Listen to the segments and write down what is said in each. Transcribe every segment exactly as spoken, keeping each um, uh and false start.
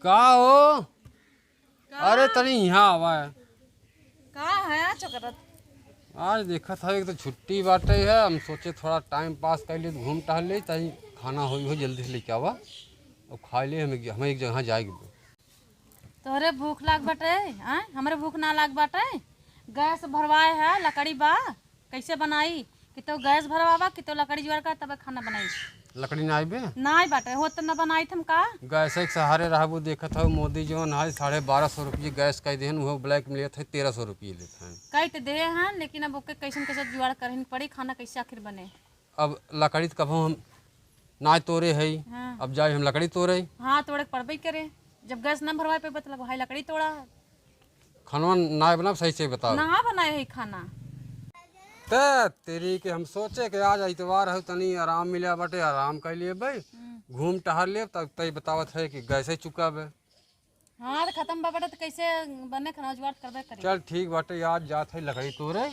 का हो? का? अरे, तनी इहाँ आवा है। का है चकरत? आज देखत है, एक तो छुट्टी बाटे है, हम सोचे थोड़ा time pass कर ले, घूम टहल ले, तनी खाना होई हो, जल्दी से लेके आवा और खा ले। हम एक, हमें एक जगह जाए के बा। तोहरे भूख लाग बाटे, आय? हमरे भूख ना लाग बाटे। गैस भरवाए है, लकड़ी बा, कैसे बनाई? कि तो गैस भरवावा, कि तो लकड़ी जुगाड़ कर, तबे खाना बनाई। लकड़ी ना आइबे? ना आई बाटे, हो तो ना बनाई थम का? गैस के सहारे रहबू, देखत हौ मोदी जौन है साढ़े बारह सौ रुपये गैस कह देहन, उहो black में लेत है, तेरह सौ रुपये लेत हैं। कह तो दे हैं, लेकिन अब ओके कैसन कैसे जुगाड़ करहिन पड़ी, खाना कैसे आखिर बने? अब लकड़ी तो कभो हम ना तोरे है, हाँ। अब जाए हम लकड़ी तोरे। हाँ, तोड़े के पड़बे करे। जब गैस ना भरवाए पे बतलब, हाय लकड़ी तोड़ा। खानवा ना बनाब, सही से बताओ। ना बनाए है खाना। ते तेरी के हम सोचे कि आज इतवार है, तनी आराम मिला बाटे, आराम कर लिए भाई, हम्म। घूम टहल ले, तब तई बतावत है कि गैसे चुका बे। हाँ, तो खत्म बा बाटे, तो कैसे बने खाना, जुगाड़ करबे करी। चल ठीक बाटे, आज जात है लकड़ी तोरे,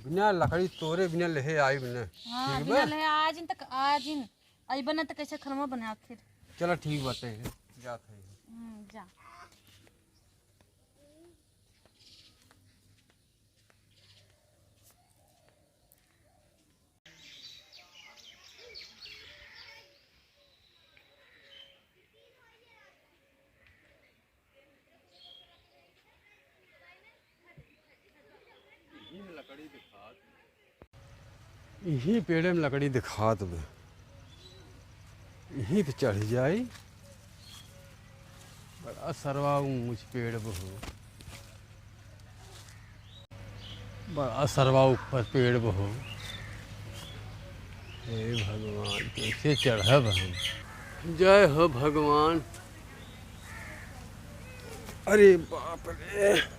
बिना लकड़ी तोरे, बिना लेहे आई बिना। हाँ, ठीक बिना बे? लेहे आज इन तक, आज इन आई बने तो कैसे खाना बने आखिर। चल ठीक बाटे, जात है। हम्म, जा। इही पेड़े में लकड़ी दिखात बा, इही पे चढ़ जाई। बड़ा सरवा ऊंच पेड़ बा हो, बड़ा सरवा ऊपर पेड़ बा हो। हे भगवान, कैसे चढ़ब हम? जय हो भगवान। अरे बाप रे।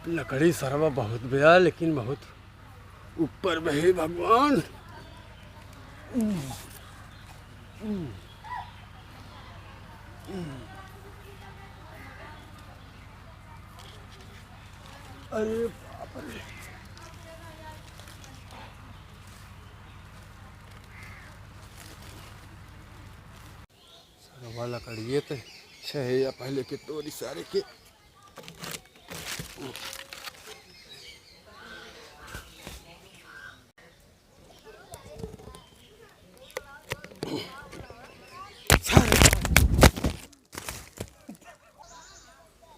लकड़ी सरवा बहुत बा, लेकिन बहुत ऊपर में है भगवान। अरे बाप रे। सरवा लकड़िए तो छे या पहले के तोरी सारे के।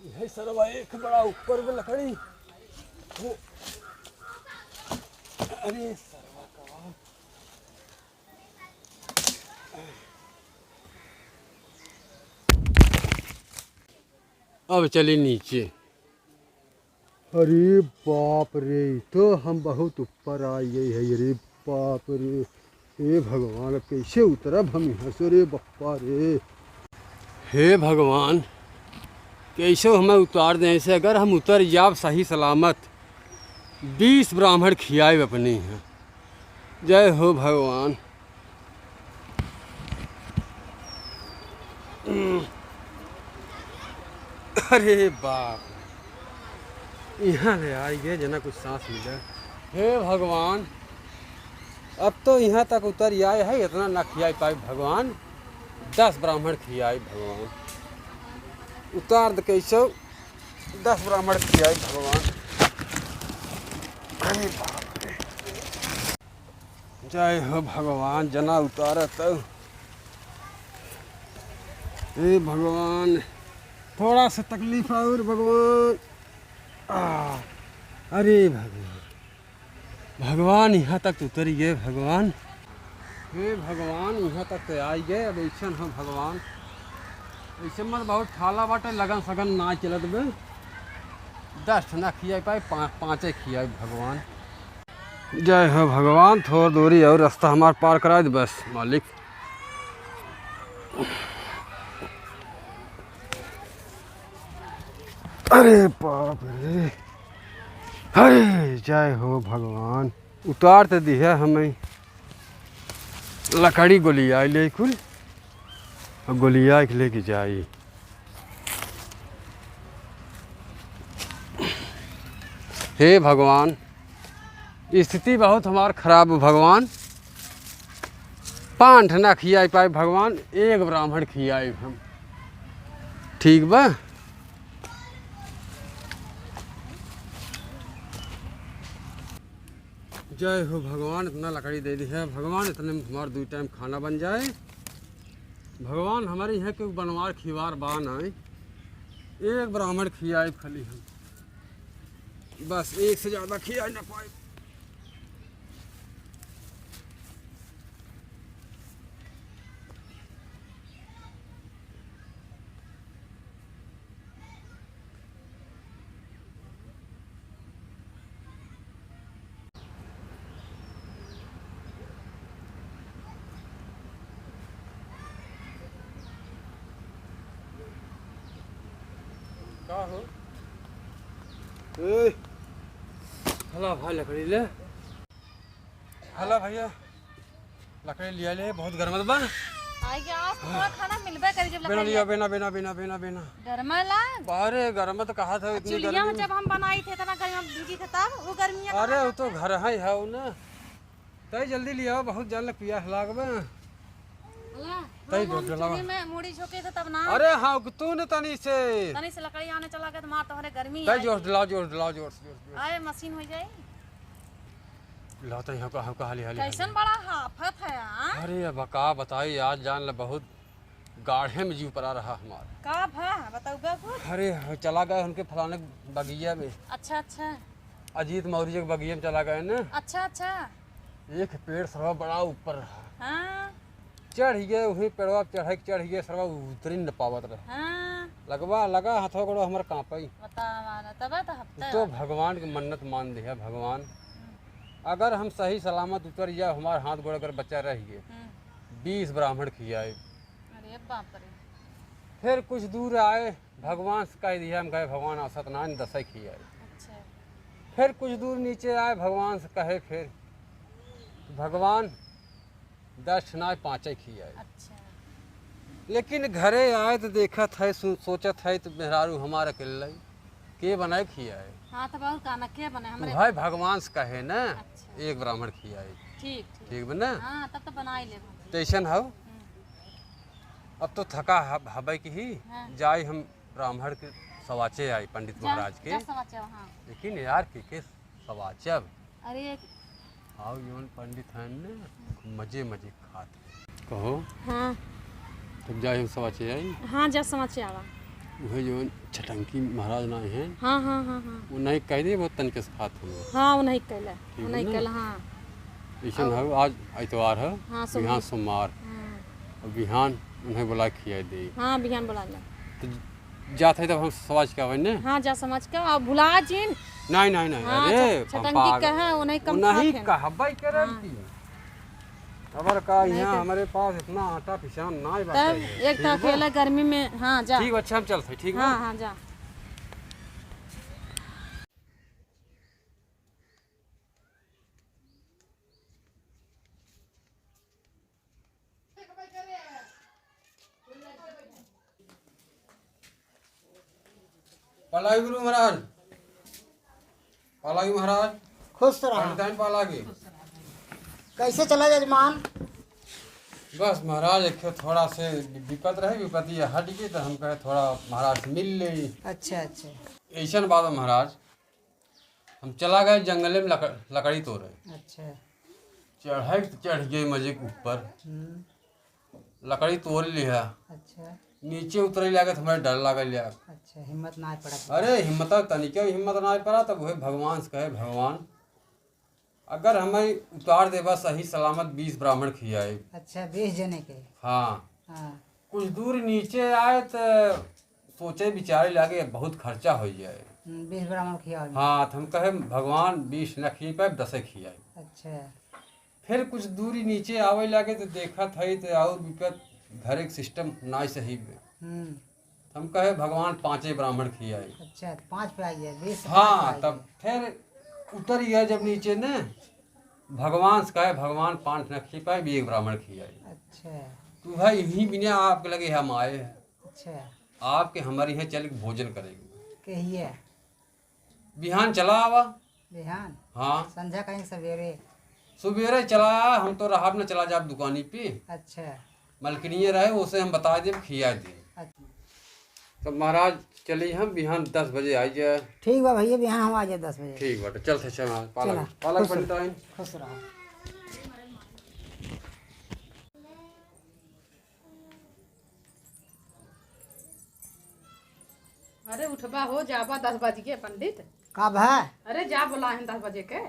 यही सरवा एक बड़ा ऊपर में लकड़ी। वो, अरे सरवा का। अब चली नीचे। अरे बाप रे, ई तो हम बहुत ऊपर आ गए है। अरे बाप रे, हे भगवान, अब कैसे उतरब हम यहाँ से? अरे बप्पा रे। हे भगवान, कैसे हमें उतार दें ऐसे? अगर हम उतर जाब सही सलामत, बीस ब्राह्मण खियाए अपने हैं। जय हो भगवान। अरे बाप, यहाँ ले आई गए जना कुछ सांस मिले। हे भगवान, अब तो यहाँ तक उतर आए है, इतना ना खियाई पाई भगवान, दस ब्राह्मण खियाई भगवान, उतार द कैसे। दस ब्राह्मण खियाई भगवान। अरे बाप रे। जय हो भगवान, जना उतारत। हे भगवान, थोड़ा सा तकलीफ और भगवान। आ, अरे भगवान। भगवान, यहाँ तक तो उतरी गए भगवान। हे भगवान, यहाँ तक तो आई गए। अब ऐसन हम भगवान, ऐसे मत बहुत ठाला बाटे, लगन सगन ना चलत बे। दस ठना खियाई पाए, पा-, पाँचे खियाई भगवान। जय हो भगवान, थोड़ दूरी और रास्ता हमार पार कराए दे बस मालिक। अरे बाप रे, अरे जय हो भगवान, उतार तो दिया हमें। लकड़ी गोलियाई ले कुल, और गोलियाई के लेके जाई। हे भगवान, स्थिति बहुत हमार खराब है भगवान, पांठ ना खियाई पाए भगवान, एक ब्राह्मण खियाई हम, ठीक बा? जय हो भगवान, इतना लकड़ी दे दी है भगवान, इतने में हमार दो टाइम खाना बन जाए भगवान। हमारे यहाँ के बनवार खिवार बा नाई, एक ब्राह्मण खियाई खाली हम, बस एक से ज्यादा खियाई ना पाए। का हो? ए, हला भाई लकड़ी ले। हला भैया, लकड़ी लिया ले, बहुत गरमत बा। आई के आज तो थोड़ा खाना मिलबे करी जब बेना लकड़ी लिया, ले। बेना, बेना, बेना, बेना, बेना। गरमा ला? अरे गरमत कहा था, इतनी चुलिया में गर्मी। जब हम बनाई थे, इतना गर्मी में भीगी थे तब, वो गर्मी में अरे, कहाँ वो तो था? घर है, है वो ना। तय जल्दी लिया, बहुत जान लग पिया है लाग बा। अला, तय हम, जोर हम डलावा। चुली में मुड़ी झोंके थे तब ना। अरे हाँ, तू ने तनी से। तनी से लकड़ी आने चला गया तो मार तोहरे गर्मी तय आई। जोर डलाओ, जोर डलाओ, जोर से, जोर से, जोर से। आए मशीन हो जाई। लाते हैं, हल्का, हल्का, हाली, हाली, हाली। कैसन बड़ा हाफत है, हाँ? अरे, अब का बताई, आज जान ले, बहुत गाढ़े में जीव परा रहा हमार। का भा, बताउबा कुछ? अरे, चला गए उनके फलाने बगिया में। अच्छा, अच्छा। अजीत मौर्य के बगिया में चला गए ना। अच्छा, अच्छा। एक पेड़ सरवा बड़ा ऊपर रहा। हाँ। चढ़ गए, वही पेड़वा पे चढ़े के चढ़ गए, सरवा उतरी न पावत रहे। हाँ। लगवा, लगा हाथवा गोड़वा हमार कांपई। बतावा ना, तबे तो हफ्ते तो वाला। भगवान के मन्नत मान दिया, भगवान, हम्म। अगर हम सही सलामत उतर जाए, हमार हाथ गोड़ अगर बचा रह गए, हम्म। बीस ब्राह्मण खियाए। अरे बाप रे। फिर कुछ दूर आए, भगवान से कह दिया, हम कहे, "भगवान, औसत ना, दसई खियाए।" अच्छा। फिर कुछ दूर नीचे आए, भगवान से कहे, फिर, "भगवान, दस ना, पाँचे खियाए।" अच्छा। लेकिन घरे आए तो देखत है, सो-, सोचत है तो मेहरारू हमार अकेले, के बनाए खियाए? हाँ, तब और का ना, के बनाए हमरे? भाई भगवान से कहे ना, अच्छा। एक ब्राह्मण खियाए। ठीक, ठीक। ठीक बा ना? हाँ, तब तो बनाई लेब हम। तैसन हौ? हम्म। अब तो थका हब-, हबै की ही, हाँ। जाई हम ब्राह्मण के सवाचे आई, पंडित जा, महाराज के। जा सवाचे, हाँ। लेकिन यार, के के सवाचब। अरे, एक आओ, जौन पंडित हैं ने, मजे मजे खात हैं। कहो। हाँ। तब जाए हम सवाचे आई। हाँ, जा सवाचे आवा। उहे जौन छटंकी महाराज ना हैं। हाँ, हाँ, हाँ, हाँ। वो नहीं कह दे, बहुत तनिके से खात हैं। हाँ, वो नहीं कहला। ठीक वो नहीं ना? कहला, हाँ। ऐसन और है, आज इतवार है, हाँ, सोमवार। बिहान सोमवार। हाँ। और बिहान उन्हें बुला के खिया दे। हाँ, बिहान बुला ले। तो जात है तब हम समझ के आवे ने। हाँ, जा समझ के, और भुला जिन। नहीं, नहीं, नहीं, हाँ, अरे, छ-, छटंकी पंपा, कहे, वो नहीं कम वो नहीं खात है। कहबे करे हाँ। की। खबर का नहीं यहाँ तो। हमारे पास इतना आटा पिसान ना ही बात तब है। एक ठीक तो बा? अकेला गर्मी में, हाँ, जा। ठीक बा, अच्छा, हम चलते हैं, ठीक बा? हाँ, हाँ, जा। पालागी गुरु महाराज, पालागी महाराज। खुश रहा। पंडिताइन पालागी। कैसे चला जजमान? बस महाराज, एक ठो थोड़ा से विपत रहे, विपत ये हट गई, तो हम कहे थोड़ा महाराज से मिल ले। अच्छा, अच्छा। ऐसन बात है महाराज, हम चला गए जंगले में लकड़-, लकड़ी तोड़े। अच्छा। चढ़े तो चढ़ गए मजे के ऊपर। हम्म। लकड़ी तोड़ लिया। अच्छा। नीचे उतरे लागे तो हमारे डर लागल यार। अच्छा, हिम्मत ना पड़ा। अरे हिम्मत, तनिके हिम्मत ना पड़ा, तब वही भगवान से कहे, "भगवान, अगर हमें उतार देबा सही सलामत बीस ब्राह्मण खियाए।" अच्छा, बीस जने के? हाँ। हाँ। कुछ दूर नीचे आए तो सोचे विचारे लागे, बहुत खर्चा हो जाए। हम्म, बीस ब्राह्मण खियावे में। हाँ, तो हम कहे, "भगवान, बीस न खिए पाए, दसे खियाए।" अच्छा। फिर कुछ दूरी नीचे आवे लागे तो देखत है तो और विपत, घर एक सिस्टम ना सही में। हम्म। हम कहे, "भगवान, पांचे ब्राह्मण खियाए।" अच्छा, तो पांच पे आ गया, बीस से पांच पे हाँ, आ तब गया। फिर उतर गया जब नीचे ने, भगवान से कहे, "भगवान, पांच न खिए पाए, भी एक ब्राह्मण खियाए।" अच्छा। तो भाई, यहीं बिना आपके लगे हम आए हैं। अच्छा। आपके हमारे यहाँ चल के भोजन करेंगे। कहिए। बिहान चला आवा, बिहान? हाँ। संझा कहीं सवेरे? सवेरे चला, हम तो रहब न, चला जाब दुकानी पे। अच्छा। मलकिनिया रहे, उसे हम बता देब, खिया दे। अच्छा। तब महाराज चली हम, बिहान दस बजे आई जाए। ठीक बा भैया, बिहान हम आ जाए दस बजे। ठीक बाटे, चल थे, चल, पालक, चला, पालक खुश रहो, पंडिताइन। खुश रहो। अरे उठबा हो, जाबा दस बज गए पंडित। का भा? अरे जा बोला है दस बजे के।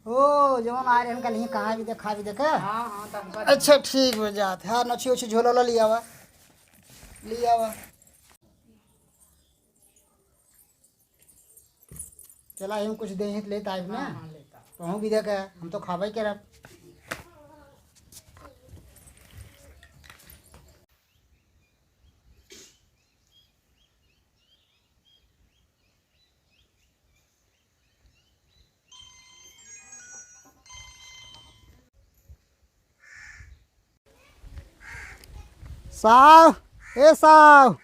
ओ, जवन आ रहे हैं कल ही, कहाँ भी देखा भी देखे। हाँ, हाँ, दस बजे। अच्छा, ठीक बा, जात है। हाँ, नछी उछी झोला ला लिया हुआ, लिया हुआ। चला, हम कुछ दे ही लेत आइब ना। हाँ, हाँ, लेता। कहूँ भी देखे, हम तो खाबे करब। साव, ए साव।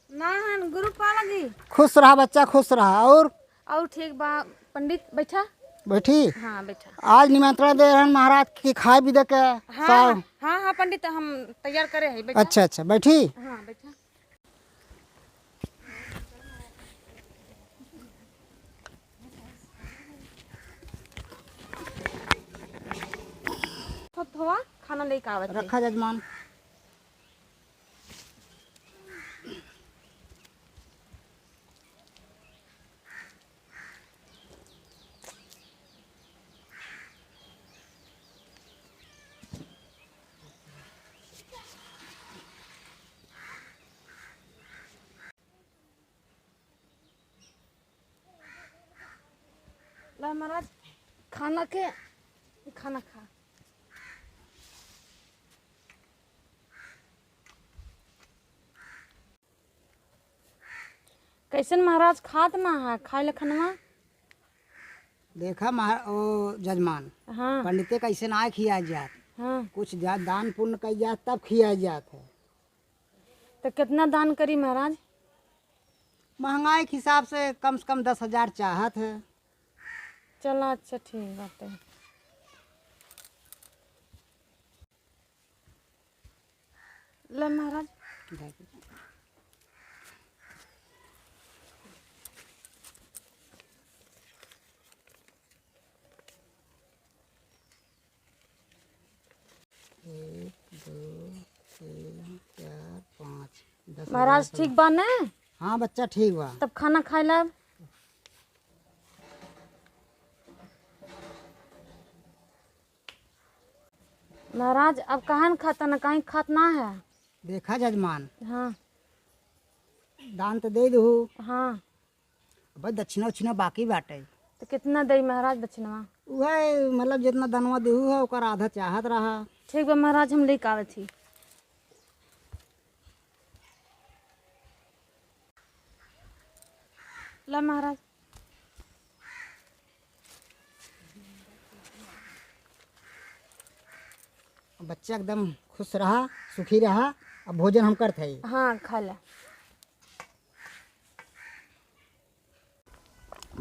ना हन गुरु पाला जी। खुश रहा बच्चा, खुश रहा। और? और ठीक बा पंडित, बैठा। बैठी? हाँ, बैठा। आज निमंत्रण दे रहन महाराज की खाए पीने के। हाँ, साव। हाँ, हाँ, पंडित, हम तैयार करे हैं, बैठा। अच्छा, अच्छा, बैठी? हाँ, बैठा। थो-, थोआ खाना लेके आवत है। रखा जजमान। ला महाराज, खाना के, खाना खा। कैसन महाराज खात ना है, खाए ले खनवा? देखा महा-, ओ जजमान, हाँ। पंडिते कैसे ना खिया जात। हाँ। कुछ जा-, दान पुण्य कई जात, तब खिया जात है। तो कितना दान करी महाराज? महंगाई के हिसाब से कम से कम दस हजार चाहत है। चला, अच्छा, ठीक बात है। ले महाराज। एक, दो, तीन, चार, पाँच, दस हजार। महाराज ठीक बा न? हाँ बच्चा, ठीक बा। तब खाना खाए ला। महाराज, अब काहे न खाता न, काहे खात ना है? देखा जजमान, हाँ। दान तो दे दू। हाँ। अब दक्षिणा उक्षिणा बाकी बाटे। तो कितना दई महाराज दक्षिणवा? उहे, मतलब, जितना दनवा देहू है, ओकर आधा चाहत रहा। ठीक बा महाराज, हम लेके आवत ही। ला महाराज। बच्चा एकदम खुश रहा, सुखी रहा। अब भोजन हम करत हई। हाँ, खा ला।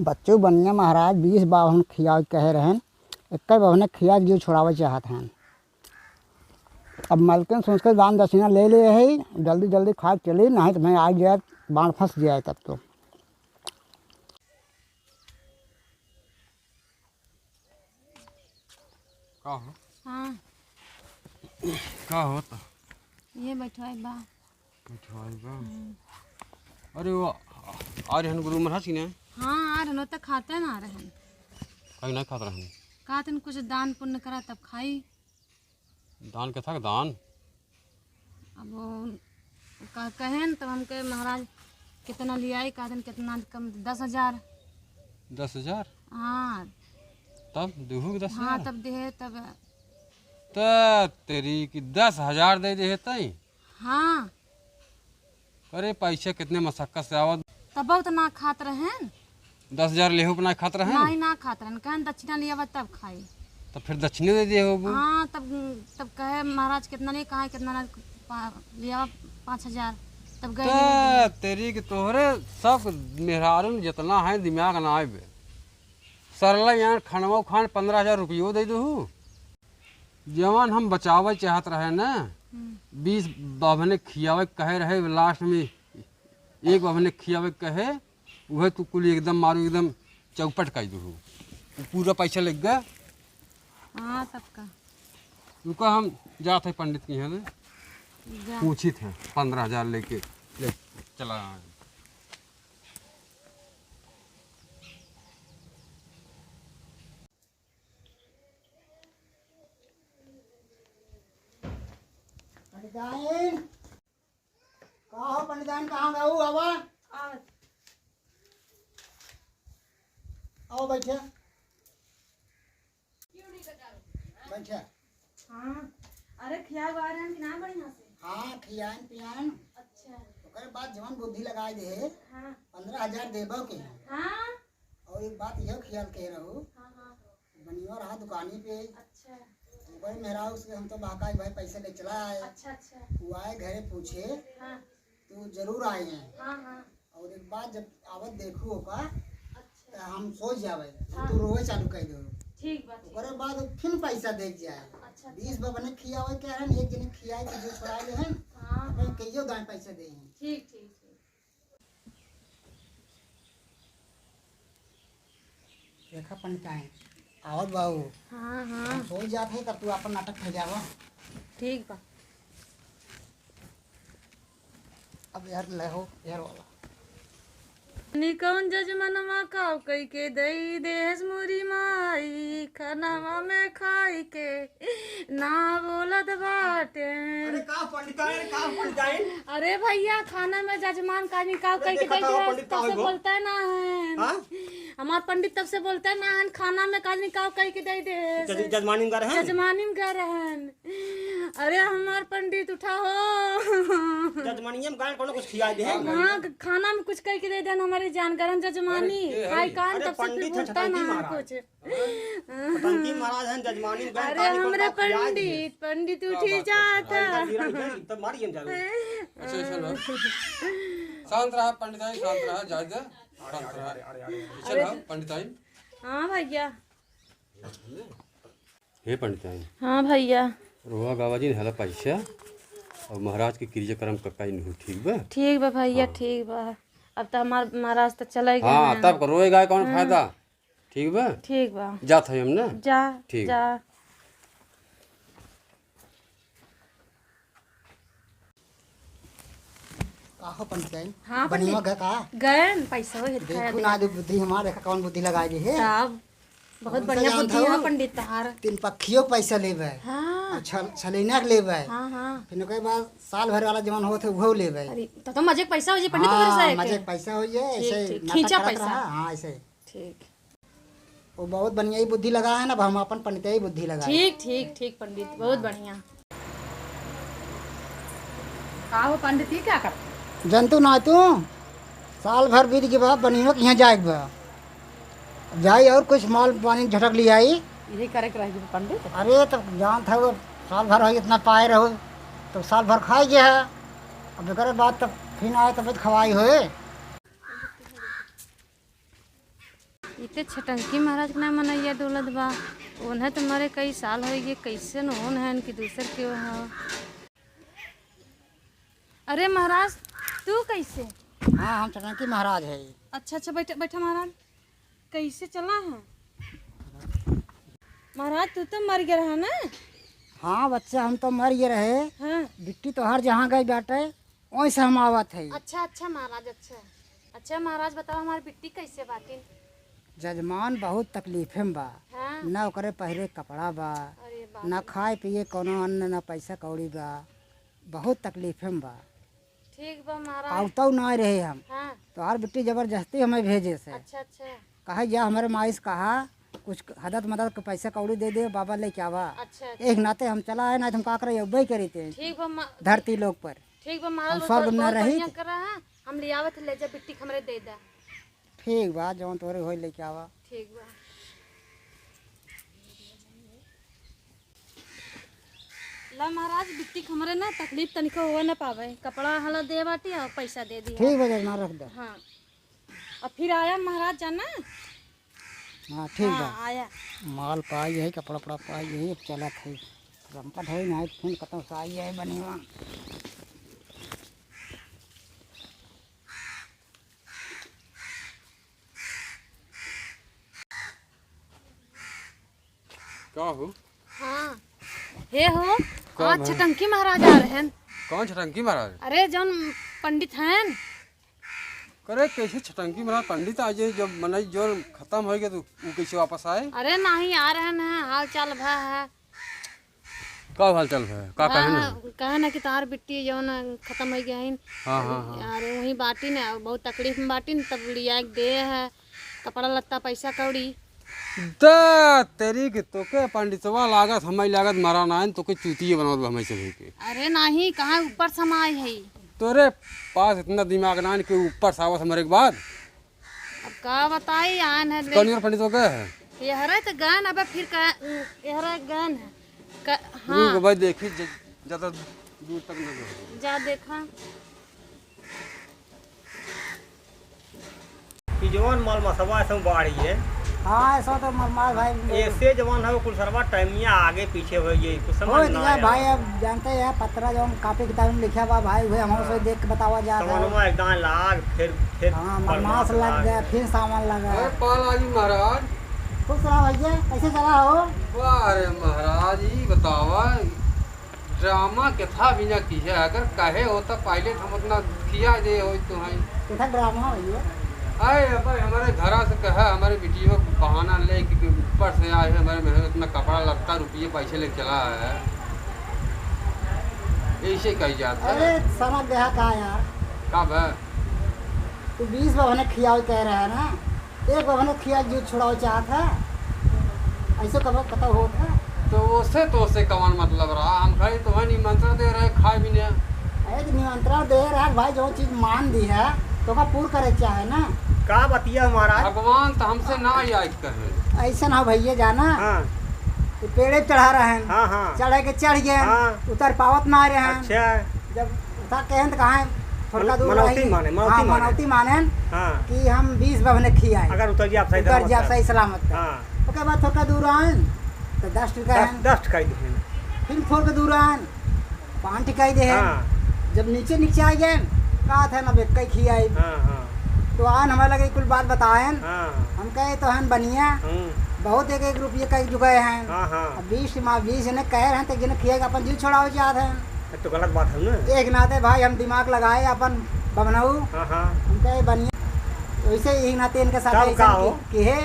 बच्चों बनिया महाराज बीस बाभन खियावे कहे रहन, इक्कीस बाभने खिया के जीव छोड़ावे चाहत हन। अब मलकिन सोच के दान दक्षिणा ले ले है, जल्दी जल्दी खा के चली, नहीं तो मैं आ जाए, बाण फंस जाए तब तो। का हो? हाँ। का होता? ये बैठवाई बा। बैठवाई बा? हम्म। अरे वो आ रहन गुरु महाराज की ने? हाँ, आ रहन, तो खाते ना रहन। कहीं नहीं खात रहन। कहते न कुछ दान पुण्य करा तब खाई। दान के था दान? अब वो का-, कहेन तब हम कहे महाराज कितना लियाई, कहते न कितना कम, दस हजार। दस हजार? हाँ। तब देहू के दस हजार? हाँ, तब देहे तब। त तेरी की दस हजार दे दे तई? हाँ। अरे पैसा कितने मशक्कत से आवत। तब बहुत ना खात रहन। दस हजार लेहू पर ना खात रहन? नहीं, ना खात रहन, कहन दक्षिणा लियावा तब खाई। तो फिर दक्षिणे दे दिए होबू। हाँ, तब, तब कहे महाराज कितना नहीं, कहा कितना ना पा-, लियावा पाँच हजार, तब गए त लेने। तेरी के तोहरे सब मेहरारू में जितना है दिमाग ना आवे। सरला यार, खनवा खान पन्द्रह हजार रुपयो दे दू। जवन हम बचावे चाहत रहे ना, हम्म। बीस बभने खियावे कहे रहे, last में एक बभने खियावे कहे, उहे तू कुल एकदम मारू, एकदम चौपट कर दू। पूरा पैसा लग गया। हाँ, सबका। रुका, हम जात है पंडित के यहाँ ले, जा। पूछित है, पन्द्रह हजार लेके ले चला आए। पंडिताइन, का हो पंडिताइन, कहाँ गऊ? आवा। आओ बैठे। बैठे। हाँ। अरे खिया वा रहे हैं कि ना बढ़िया से? हाँ, खियाइन पियाइन। अच्छा। ओकरे बाद जवन बुद्धि लगाए दे, हाँ। पन्द्रह हजार देबो के। हाँ। और एक बात यह ख्याल कह रहू, हाँ, हाँ। बनिया रहा दुकानी पे। अच्छा। ओकर मेहरारू से हम तो बहकाई भाई पैसे ले चला आए। अच्छा, अच्छा। वो आए घरे पूछे, हाँ। तो जरूर आए हैं। हाँ, हाँ। और एक बात जब आवत देखू ओका, अच्छा। तो हम सोच जावे, हाँ। तो रोवे चालू कर दो। ठीक बा, ठीक। ओकरे बाद फिर पैसा दे जाए। अच्छा, अच्छा। बीस बबने खियावे के हन, एक जने खियाए के जो छोड़ा ले हन, हाँ, अपन हाँ। कहियो दाएं पैसा दे हैं। ठीक, ठीक, ठीक। देखा पंडिताइन, आवत बाबू। हाँ, हाँ। हम सोई जात है, तब तू आपन नाटक फैलावा। ठीक बा। अब यार ले हो, यार वाला। नी कौन जजमनवा काव कई के दई देहस मोरी माई, खनवा में खाई के ना बोलत बाटे। अरे का पंडिताइन, का पंडिताइन? अरे भैया, खाना में जजमान का निकाल अरे कई के देखा दे तो दिया, पंडित का तब से होइबो? बोलता है ना है। हाँ? हमार पंडित तब से बोलता है ना है, खाना में का निकाल कई के दे दे। जज-, जजमानी में गए रहन? जजमानी में गए रहन। अरे हमार पंडित उठा हो। जजमानिया में गए कोनो कुछ खिया दे। हाँ, खाना में कुछ कई के दे देन हमारे जान गरम जजमानी। अरे, खाई कान अरे तब से फिर पंडित है बोलता है छटंकी ना है महाराज। कुछ। छटंकी महाराज हैं, जजमानी में गए, अरे काली हमरे पंडित खिया दिए। पंडित, पंडित क्या उठी बात है? जात हाँ, है। इधर गिरा, इधर, तब मारिए हम जावे। अच्छा, ऐसा ना। शांत रहा पंडिताइन, शांत रहा, जाए दे। शांत रहा। अरे, चल अरे, रहा, अरे। पंडिताइन। हाँ भैया। हे पंडिताइन। हाँ भैया। रोवा गावा जिन हला पैसा और महाराज के क्रियाक्रम का काई नहीं, ठीक बा? ठीक बा भैया, हाँ। ठीक बा। अब तो हमार महाराज तो चले गए हाँ, हैं। तब रोए गाए कौन हाँ। फायदा? ठीक बा? ठीक बा। जात है हम ना? जा, ठीक। जा। का हो पंडिताइन? हाँ, बनिया पंडित। गए का? गए न, पैसा हो, हित देखू खाया ना, दे। जो बुद्धि हमार, देखा कौन बुद्धि लगाई दी है। तब बहुत कौन सा बढ़िया जानत बुद्धि हो? है पंडित तहार। तीन पक्षियों के पैसा लेबे। हाँ। और छल-, छलेना के लेबे। हाँ, हाँ। फिर ओकरे बाद साल भर वाला जवन होत है, उहो लेबे। अरे, तो, तो मजे के पैसा हो जाए, पंडित हाँ, तोहरे से मजे के। के पैसा हो जाए, ठीक, ऐसे ठीक। नाटक खींचा करत पैसा। रहा, हाँ, ऐसे। ठीक। वो बहुत बढ़िया ही बुद्धि लगा है ना, अब हम अपन पंडित ही बुद्धि लगा है। ठीक, ठीक, ठीक पंडित, बहुत बढ़िया। का हो पंडित, ये क्या करते? जनतू ना तू, साल भर बीत के बाद बनियो के यहाँ जाए के बा। अब जाई और कुछ माल पानी झटक ले आई। यही करे के रह गई पंडित। अरे, तो जानत है वो साल भर हो इतना पाए रहो, तो साल भर खाई गया है। अब एकरे बाद तब फिर आए, तब खवाई होए। इते छटंकी महाराज के नाम मनैया डोलत बा। उन्हें तो मरे कई साल होइ गए, कैसे न ओन है इनकी दूसर के हो। अरे महाराज, तू कैसे? हाँ, हम छटंकी महाराज है। अच्छा, अच्छा, बैठा, बैठा महाराज। कैसे चला है? महाराज, तू तो मर गया रहा ना? हाँ बच्चा, हम तो मर गए रहे। हाँ। बिट्टी तोहार जहाँ गई बाटे, वहीं से हम आवत है। अच्छा, अच्छा महाराज, अच्छा। अच्छा महाराज, बताओ हमार बिट्टी कैसे बाटिन? जजमान बहुत तकलीफे में बा। हाँ। ना ओकरे पहिरे कपड़ा बा, अरे बाप ना रे। खाए पिए कोनो अन्न, ना पैसा कौड़ी बा, बहुत तकलीफे में बा। ठीक बा महाराज। आवतौ ना रहे हम। हाँ। तोहार बिट्टी जबरदस्ती हमें भेजे से। अच्छा, अच्छा। कहे जा हमरे माई से कहा, कुछ हदत मदद के पैसा कौड़ी दे दे, बाबा लेके आवा। अच्छा, अच्छा। एक नाते हम चला आए, ना तो हम का करे, अब्बे करी थे ठीक बा मा-, धरती लोग पर। ठीक बा महाराज, हम वो स्वर्ग तो में बहुत रही बढ़िया थे। करा है, हम ले आवत, ले जा बिट्टी के हमरे दे दा। ठीक बा, जौन तोरे होई लेके आवा। ठीक बा। ला महाराज, बिट्टी के हमरे ना तकलीफ तनिको होवे ना पावे, कपड़ा हला दे बाटी और पैसा दे दिया। ठीक बा जजमान, रख दो। हाँ। और फिर आया महाराज जाना। हाँ, ठीक बा। हाँ, आया। माल पाई है, कपड़ा उपड़ा पाई है, अब चलत है। रंपट है ना, फिर कतौ से आई है बनिया। का हो? हाँ। हे हो, का आज भा? छटंकी महाराज आ रहेन। कौन छटंकी महाराज? अरे, जौन पंडित हैं। करे, कैसे छटंकी महाराज पंडित आ जाए, जब मनई जौन खतम होइ गए, तो उ कैसे वापस आए? अरे, नहीं, आ रहेन, हाल चाल भा है। का हाल चाल भा? का कहे ना? हाँ, कहे ना कि तोहार बिट्टी जौन खतम होइ गए हैं। हाँ, हाँ, हाँ। अरे, वहीं बाटी ना, बहुत तकलीफ में बाटी ना, तब लिया के दे है। कपड़ा लत्ता, पैसा कौड़ी। दा तेरी के तोके पंडितवा लागत, हमारी लागत मरा नाइन, तोके चूतिए बनावत बा हमारी सभी के। अरे नहीं, कहाँ ऊपर समाए है? तोरे पास इतना दिमाग नाइन के ऊपर सावत हमारे के बाद। अब का बताई, आन है ले। कौन और पंडितवा के है? ये हरे तो गन, अब फिर का, ये हरे गन है। क-, रुक हाँ। भाई, देखी ज-, ज्यादा दूर तक न जाओ। जा देखा। कि जवन मलमसवा से बाढ़ी है। हाँ, ऐसा तो मलमाल भाई। ऐसे जवन है, कुल सरवा टाइमिया आगे पीछे हो गई, कुछ समझ होत ना गया आया। भाई, अब जानते हैं, पत्रा जवन कॉपी किताब में लिखा बा भाई, उहे हमहू से हाँ। देख के बतावा जात है। समनमा एकदम लाग, फिर, फिर हाँ, मलमास मलमास लग लाग। गया, फिर सावन लगा। अरे पालाजी महाराज। खुश रहा भैया, कैसे चला हो? वाह रे महाराज, ई बतावा, ड्रामा केथा बिना किहे, अगर कहे होता पहिले तो हम उतना खिया दे होई तो हैं। केथा ड्रामा हो ये? अरे अब हमारे घरा से कहा, हमारे बिटिया को बहाना ले कि ऊपर से आए हैं, हमारे महल इतना कपड़ा लत्ता रुपये पैसे लेके चला है, ऐसे कही जाता है। अरे समझ गया का यार? का बा? तू बीस बभने खियावे कह रहा है ना, एक बभने खिया के जूझ छुड़ावे चाहत है, ऐसे कब कतौ होत है? तो ओसे, तो ओसे कवन मतलब रहा? हम खाली तोहे निमंत्रण दे रहे, खाए भी नहीं। अरे तो निमंत्रण दे रहा है भाई, जो चीज मान दी है तो का पूर करे चाहे ना। का बतिया महाराज? भगवान तो हमसे ना आए कहे। ऐसे ना भैया जाना। हाँ। ये पेड़े पे चढ़ा रहे हैं। हाँ, हाँ। चढ़े के चढ़ गए। हाँ। उतर पावत ना रहे हैं। अच्छा। जब उठा के हैं तो कहाँ है? थोड़का मन-, दूर मनौती रही। माने, मनौती हाँ, माने। मनौती माने हाँ। कि हम बीस बभने खियाए। अगर उतर जाए आप सही उतर सलामत जाए है। सही सलामत है। हाँ। ओके बाद थोड़का दूर आन, तो दस ठिका दस, है। दस ठिकाई दे हैं। फिर थोड़का दूर आन, पाँच ठिकाई दे हैं। हाँ। जब नीचे नीचे आ गए, कहा था ना बेक्का खियाए। हाँ, हाँ। तो आन हमारे लगे कुल बात बताएन। हाँ। हम कहे तो हन बनिया, हम्म। बहुत एक एक रुपये का चुकाए हैं। हाँ, हाँ। अब बीस मा-, बीस जने कहे रहे हैं, तो जने खियाए के अपन जीव छोड़ावे चाहत हैं। ये तो गलत बात है ना। एक नाते भाई हम दिमाग लगाए अपन बभनऊ। हाँ, हाँ। हम कहे बनिया, वैसे ही नाते इनके साथ तब ऐसे का हो? कि, कि है।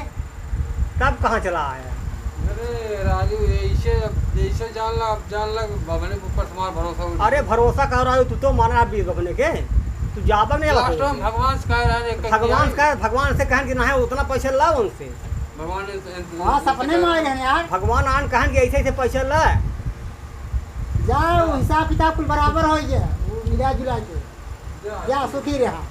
तब कहाँ चला आया? अरे राजू, ऐसे, ऐसे जान ला, अब जान ला, बभने के ऊपर से हमारा भरोसा उठ अरे गया। भरोसा कर रहा हो, तू तो माना आप भी बभने के, तू जाबक नहीं last में भगवान से कह रहे हैं, एक भगवान से कह, भगवान से कहन कि नहीं, उतना पैसा लाओ उनसे। भगवान ने तो हाँ, सपने में आए हैं यार। भगवान आन कहन कि ऐसे ऐसे पैसा ला। जाओ, हिसाब किताब कुल बराबर हो गया, वो मिला जुला के। जा, सुखी रहा।